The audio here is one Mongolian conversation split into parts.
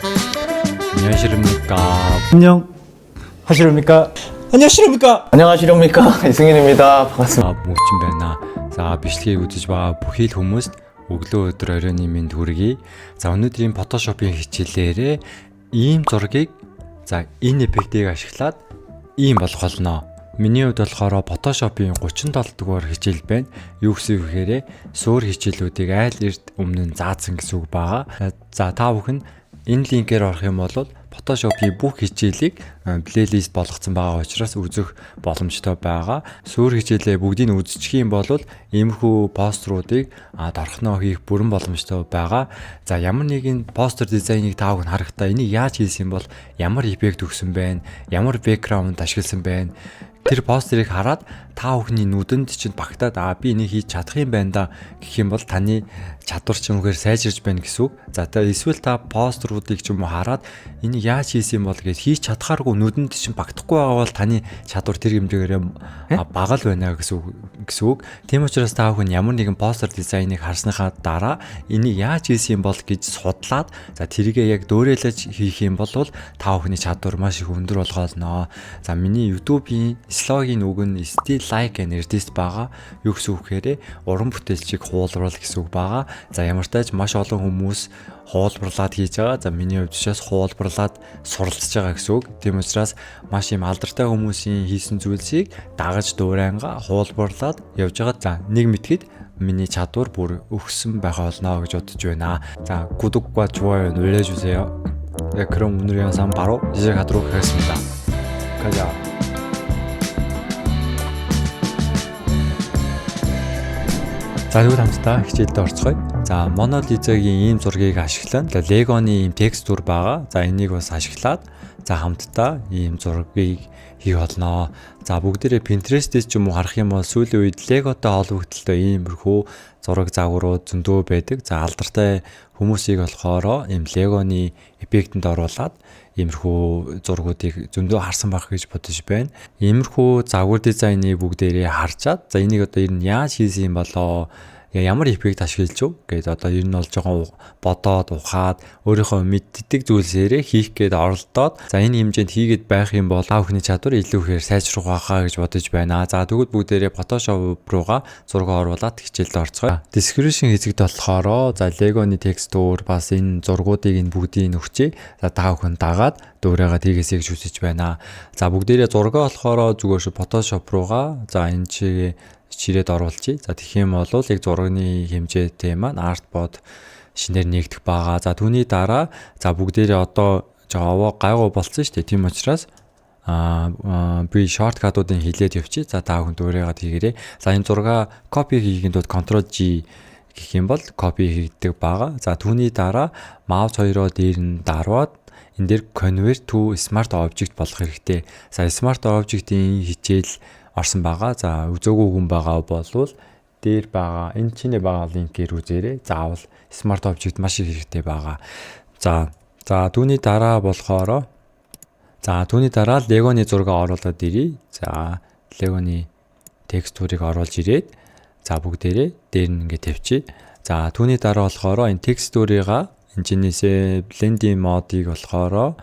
안녕하십니까. 안녕 하시렵니까? 안녕하십니까? 안녕하십니까. 이승현입니다. 반갑습니다. Мөгчин байна. За, бичлэгийг үзэж байгаа бүхий л хүмүүст өглөө, өдөр, оройн мэнд хүргэе. За, өнөөдрийн Photoshop-ын хичээлээрээ ийм зургийг, за, энэ эффектийг ашиглаад ийм болох болно. Миний хувьд болохоор Photoshop-ын 37 дугаар хичээл байна. Юу гэсэн үг гэхээр суур хичээлүүдийг айл эрт өмнө нь заасан гэсэн үг байгаа. За, та бүхэн энэ линкээр орох юм бол Photoshop-ийн бүх хичээлийг playlist болгоцсон байгаа учраас үзэх боломжтой байгаа. Суур хичээлээ бүгдийг нь үзчих юм бол иймэрхүү постеруудыг дорхноо хийх бүрэн боломжтой байгаа. За, ямар нэгэн постер дизайныг та бүхэн харахтаа энийг яаж хийсэн бол, ямар эффект өгсөн байна, ямар background ашигласан байна, тэр постерыг хараад та бүхний нүдэнд чинь багтаад "Аа, би энийг хийж чадах юм байна да" гэх юм бол таны чадвар чинь үнэхээр сайжирч байна гэсэн үг. За, та эсвэл та постеруудыг ч юм уу хараад энийг яаж хийсэн юм бол гэж хийж чадхааргүй, нүдэнд чинь багтахгүй байгаа бол таны чадвар тэр хэмжээгээр бага л байна гэсэн үг гэсэн үг. Тийм учраас та бүхэн ямар нэгэн постер дизайныг харсныхаа дараа энийг яаж хийсэн юм бол гэж судлаад, за, тэрийгээ яг дөөрэлж хийх юм бол та бүхний чадвар маш их өндөр болгоолноо. За, миний YouTube-ийн слогийн үг нь "Steal like an artist" байгаа. Юу гэсэн үг гэхээр уран бүтээлчийг хуулбарлал гэсэн үг байгаа. За, ямар ч тач маш олон хүмүүс хуулбарлаад хийж байгаа. За, миний хувьд учраас хуулбарлаад суралцж байгаа гэсэн үг. Тийм учраас маш юм алдартай хүмүүсийн хийсэн зүйлсийг дагаж дуурайнгаа хуулбарлаад явж байгаа. За, нэг мэтгэд миний чадвар бүр өгсөн байгаа болно гэж бодож байна. За, 구독과 좋아요 눌러주세요. 네, 그럼 오늘 영상 바로 시작하도록 하겠습니다. 가자. За, тэгвэл хамтдаа хичээлдээ орцгоё. За, Mona Lisa-гийн ийм зургийг ашиглан Lego-ны ийм texture байгаа. За, энийг бас ашиглаад, за, хамтдаа ийм зургийг хийх болно. За, бүгдээрээ Pinterest-ээс ч юм уу харах юм бол сүүлийн үед Lego-той холбогдлолтой иймэрхүү зураг загварууд зөндөө байдаг. За, алдартай хүмүүсийг болохоор ийм Lego-ны эффектэнд оруулаад иймэрхүү зургуудыг зөндөө харсан байх гэж бодож байна. Иймэрхүү загвар дизайныг бүгдээрээ харчаад, за, энийг одоо ер нь яаж хийсэн юм болоо, ямар эффект ашиглаж юу гээд одоо ер нь бол жоохон бодоод ухаад өөрийнхөө мэддэг зүйлсээрээ хийх гээд оролдоод, за, энэ хэмжээнд хийгээд байх юм бол та бүхний чадвар илүү ихээр сайжрах байхаа гэж бодож байна. За, тэгвэл бүгдээрээ Photoshop руугаа зураг оруулаад хичээлд орцгоё. Description хэсэгт болохоор, за, Lego-ны texture бас энэ зургуудыг энэ бүгдийг өгчээ. За, та бүхэн дагаад дуурайгаад хийгээсэй гэж хүсэж байна. За, бүгдээрээ зургаа болохоор зүгээр шүү Photoshop руугаа, за, энэ чигээ чирээд оруулчих. За, тэгэх юм бол яг зургийн хэмжээтэй маань artboard шинээр нэгдэх байгаа. За, түүний дараа, за, бүгдээрээ одоо жоо овоо гайгүй болцсон шүү дээ. Тийм учраас би shortcut уудыг хилээд явчих. За, та бүхэн дуурайгаад хийгээрэй. За, энэ зургаа copy хийхийн тулд Ctrl G гэх юм бол copy хийгддэг байгаа. За, түүний дараа mouse хоёроо дээр нь дарваад энэ дээр convert to smart object болох хэрэгтэй. За, smart object-ийн хичээл орсон байгаа. За, үзээгүй хүн байгаа болвол дээр байгаа энэ чиний байгаа линкээр үзээрэй. Заавал smart object маш их хэрэгтэй байгаа. За, түүний дараа болохоор, за, түүний дараа Lego-ны зураг оруулаад ирье. За, Lego-ны texture ыг оруулж ирээд, за, бүгдээрээ дээр нь ингэ тавьчих. За, түүний дараа болохоор энэ texture-ыгаа энэ чинээсээ blending mode-ыг болохоор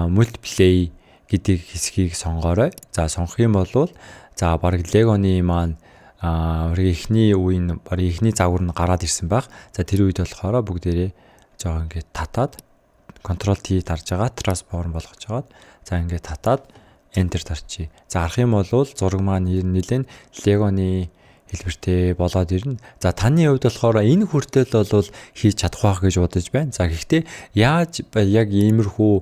multiply гэдэг хэсгийг сонгоорой. За, сонгох юм бол, за, бараг Lego-ны маань эхний үеийн бараг эхний загвар нь гараад ирсэн байх. За, тэр үед болохоор бүгдээрээ жоо ингээд татаад Ctrl T дарж байгаа transform болгож хагаад, за, ингээд татаад Enter дарчи. За, харах юм бол зураг маань нэлээд Lego-ны хэлбэртэй болоод ирнэ. За, таны хувьд болохоор энэ хүртэл бол хийж чадах байх гэж бодож байна. За, гэхдээ яаж яг иймэрхүү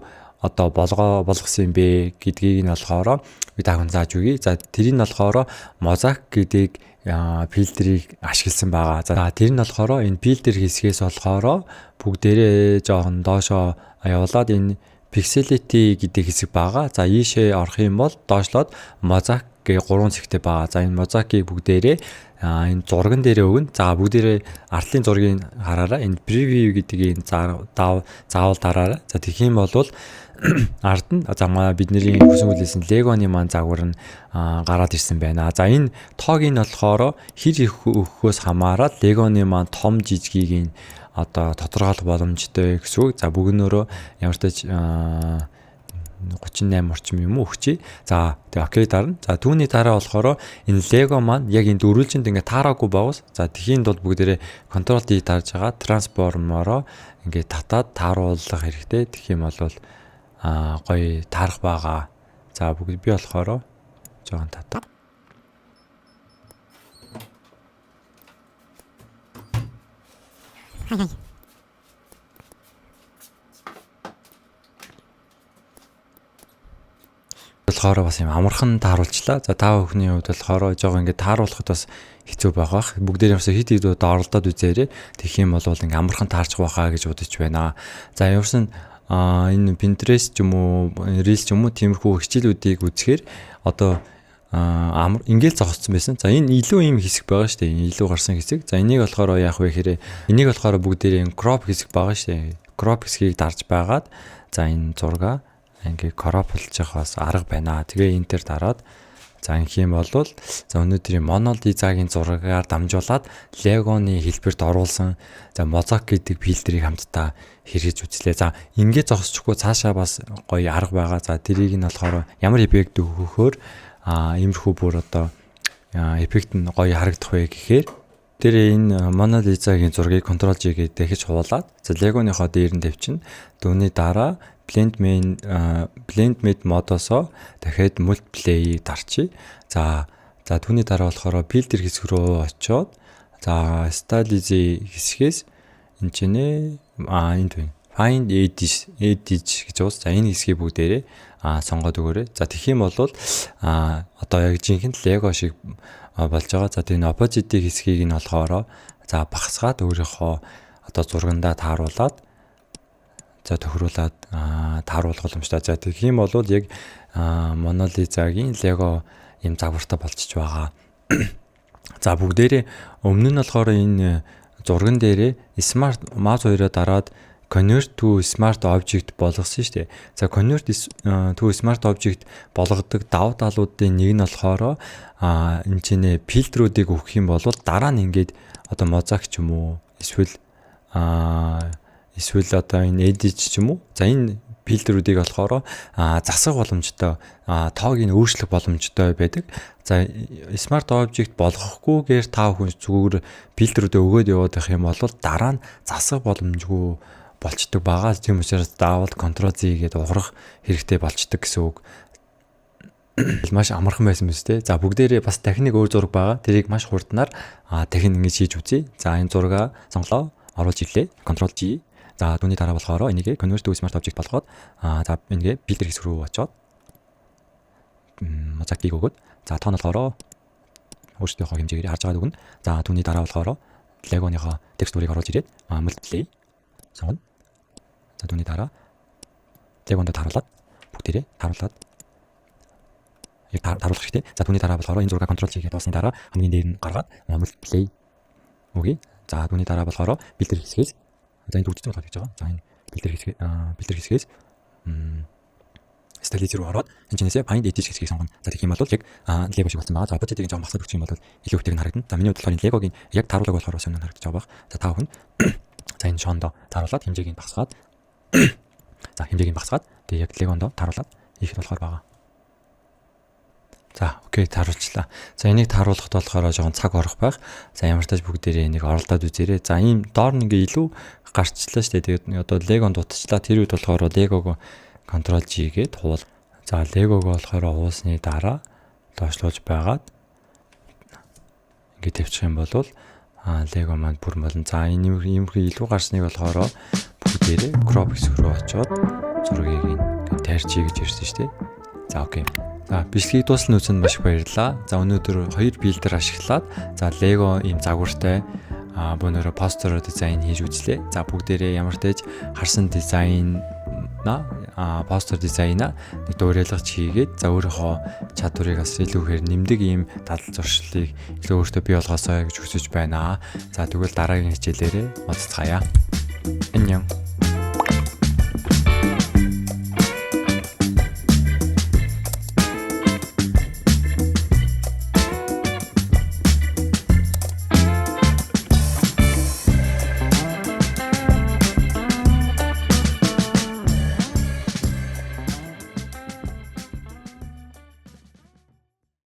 одоо болгоо болгосон юм бэ гэдгийг нь болохоор би та хүн зааж өгье. За, тэрийг нь болохоор mosaic гэдэг фильтрийг ашигласан байгаа. За, тэр нь болохоор энэ фильтр хэсгээс болохоор бүгдээрээ жоохон доошоо явуулаад энэ pixelate гэдэг хэсэг байгаа. За, ийшээ орох юм бол доошлоод mosaic гэ гурван цэгтэй байгаа. За, энэ mosaic-ийг бүгдээрээ энэ зурган дээрээ өгнө. За, бүгдээрээ артлын зургийг хараарай. Энэ preview гэдэг энэ заавал дараарай. За, тэгэх юм бол ард нь, за, маа бидний хүсэн хүлээсэн Lego-ны маань загвар нь гараад ирсэн байна. За, энэ тоог нь болохоор хэр их өгөхөөс хамаарат Lego-ны маань том жижигийг нь одоо тодорхойлох боломжтой гэсэн үг. За, бүгнөөрөө ямар ч 38 орчим юм уу өгчий. За, тэгээ okay дарна. За, түүний дараа болохоор энэ Lego маань яг энэ дөрвөлжинд ингээ таараагүй байгуус. За, тэхийн тулд бүгдээрээ Ctrl D дарж байгаа transform-ороо ингээ татаад тааруулах хэрэгтэй. Тэгэх юм бол гоё таарах байгаа. За, бүгд би болохоор жоохон татаа. Болохоор бас юм амархан тааруулчлаа. За, та бүхний хувьд болохоор жоо ингээд тааруулахад бас хэцүү байгаа бах. Бүгдээр юмсаа хэд хэд удаа оролдоод үзээрэй. Тэгэх юм бол ингээд амархан таарчих байхаа гэж бодож байна. За, ямарсан энэ Pinterest ч юм уу, Reels ч юм уу, тиймэрхүү хичээлүүдийг үзэхээр одоо амар ингээл зогссон байсан. За, энэ илүү ийм хэсэг байгаа шүү дээ. Илүү гарсан хэсэг. За, энийг болохоор яах вэ гэхээр энийг болохоор бүгдээрээ crop хэсэг байгаа шүү дээ. Crop хэсгийг дарж байгаад, за, энэ зургаа ингээ crop болж явах бас арга байна. Тэгээ enter дараад, за, ингэх юм бол, за, өнөөдрийн Мона Лизагийн зургаар дамжуулаад Lego-ны хэлбэрт оруулсан, за, mosaic гэдэг фильтрийг хамтдаа хэрэгж үзлээ. За, ингэ зогсчихгүй цаашаа бас гоё арга байгаа. За, тэрийг нь болохоор ямар эффект өгөхөөр иймэрхүү бүр одоо эффект нь гоё харагдах вэ гэхээр тэр энэ Мона Лизагийн зургийг Ctrl G гээд дахиж хуулаад, за, Lego-ныхоо дээр нь тавьчихна. Түүний дараа blend mode mode-оосоо дахиад multiply дарчи. За, түүний дараа болохоор filter хэсэг рүү очиод, за, stylize хэсгээс энэ ч нэ энд байна. Find edge edge гэж уус. За, энэ хэсгийг бүгдээрээ сонгоод өгөөрэй. За, тэгэх юм бол одоо яг жинхэнэ Lego шиг болж байгаа. За, тэр opacity хэсгийг нь болохоор, за, багасгаад өөрийнхөө одоо зургандаа тааруулаад, за, тохируулаад тааруулах боломжтой. За, тэгэх юм бол яг Мона Лизагийн Lego юм загвартай болчихж байгаа. За, бүгдээрээ өмнө нь болохоор энэ зурган дээрээ smart mouse хоёроо дараад convert to smart object болгосон шүү дээ. За, convert to smart object болгодог давуу талуудын нэг нь болохоор энэ ч нэ фильтрүүдийг өгөх юм бол дараа нь ингээд одоо mosaic ч юм уу, эсвэл одоо энэ edit ч юм уу. За, энэ фильтрүүдийг болохоор засах боломжтой, тоог нь өөрчлөх боломжтой байдаг. За, smart object болгохгүйгээр та бүхэн зүгээр фильтрүүдээ өгөөд яваад байх юм бол дараа нь засах боломжгүй болчдөг байгаа. Тийм учраас заавал Ctrl Z гээд ухрах хэрэгтэй болчдөг гэсэн үг. Маш амархан байсан биз дээ. За, бүгдээрээ бас дахин нэг өөр зураг байгаа. Тэрийг маш хурднаар дахин ингэж хийж үзье. За, энэ зургаа сонглоо, оруулж ирлээ. Ctrl G. За, түүний дараа болохоор энийг convert to smart object болгоод, за, энийг filter хэсэг рүү очоод mosaic-ийг өгөөд, за, тоон болохоор өөрсдийнхөө хэмжээгээр харж байгааг өгнө. За, түүний дараа болохоор Lego-ныхоо текстурыг оруулж ирээд multiply сонгоно. За, түүний дараа Lego-нд тааруулаад, бүгдээрээ тааруулаад яг тааруулах хэрэгтэй. За, түүний дараа болохоор энэ зураг Ctrl G хийгээд дуусны дараа хамгийн дээр нь гаргаад multiply өгье. За, түүний дараа болохоор filter хэсгээс, за, энэ дүүжсэн болохоор хийж байгаа. За, энэ filter хэсгээс stylize руу ороод энэ чинээсээ find edge хэсгийг сонгоно. За, тэгэх юм бол яг Lego шиг болсон байгаа. За, opacity-г жоохон багасгаад өгчих юм бол илүү өвтэйг нь харагдана. За, миний хувьд болохоор энэ Lego-гийн яг тааруулаг болохоор сонир харагдаж байгаа бах. За, та бүхэн, за, энэ шондо тааруулаад хэмжээг нь багасгаад, за, хэмжээг нь багасгаад тэгээ яг Lego-ндоо тааруулаад хийхэд болохоор байгаа. За, okay, тааруулчлаа. За, энийг тааруулахад болохоор жоохон цаг орох байх. За, ямар ч тач бүгдээрээ энийг оролдоод үзээрэй. За, ийм доор нь ингээ илүү гарчлаа шүү дээ. Тэгээд одоо Lego-нд дутчлаа. Тэр үед болохоор Lego-го Ctrl G гээд хуул. За, Lego-го болохоор уулсны дараа доошлуулж байгаад ингээ тавьчих юм бол Lego маань бүр болно. За, энэ иймэрхүү илүү гарсныг болохоор бүгдээрээ crop хэсэг рүү очиод зургийг ингээ тайрчий гэж ирсэн шүү дээ. За, okay. За, бичлэгийг дуусна үзсэнд маш их баярлалаа. За, өнөөдөр хоёр фильтр ашиглаад, за, Lego ийм загвартай бөөнөрөө постэр дизайн хийж үзлээ. За, бүгдээрээ ямар ч харсан дизайн постэр дизайна нэг дуурайлгаж хийгээд, за, өөрийнхөө чадварыг бас илүү ихээр нэмдэг ийм дадал зуршлыг илүү өөртөө бий болгоосой гэж хүсэж байна. За, тэгвэл дараагийн хичээлээрээ уулзцгаая. 안녕.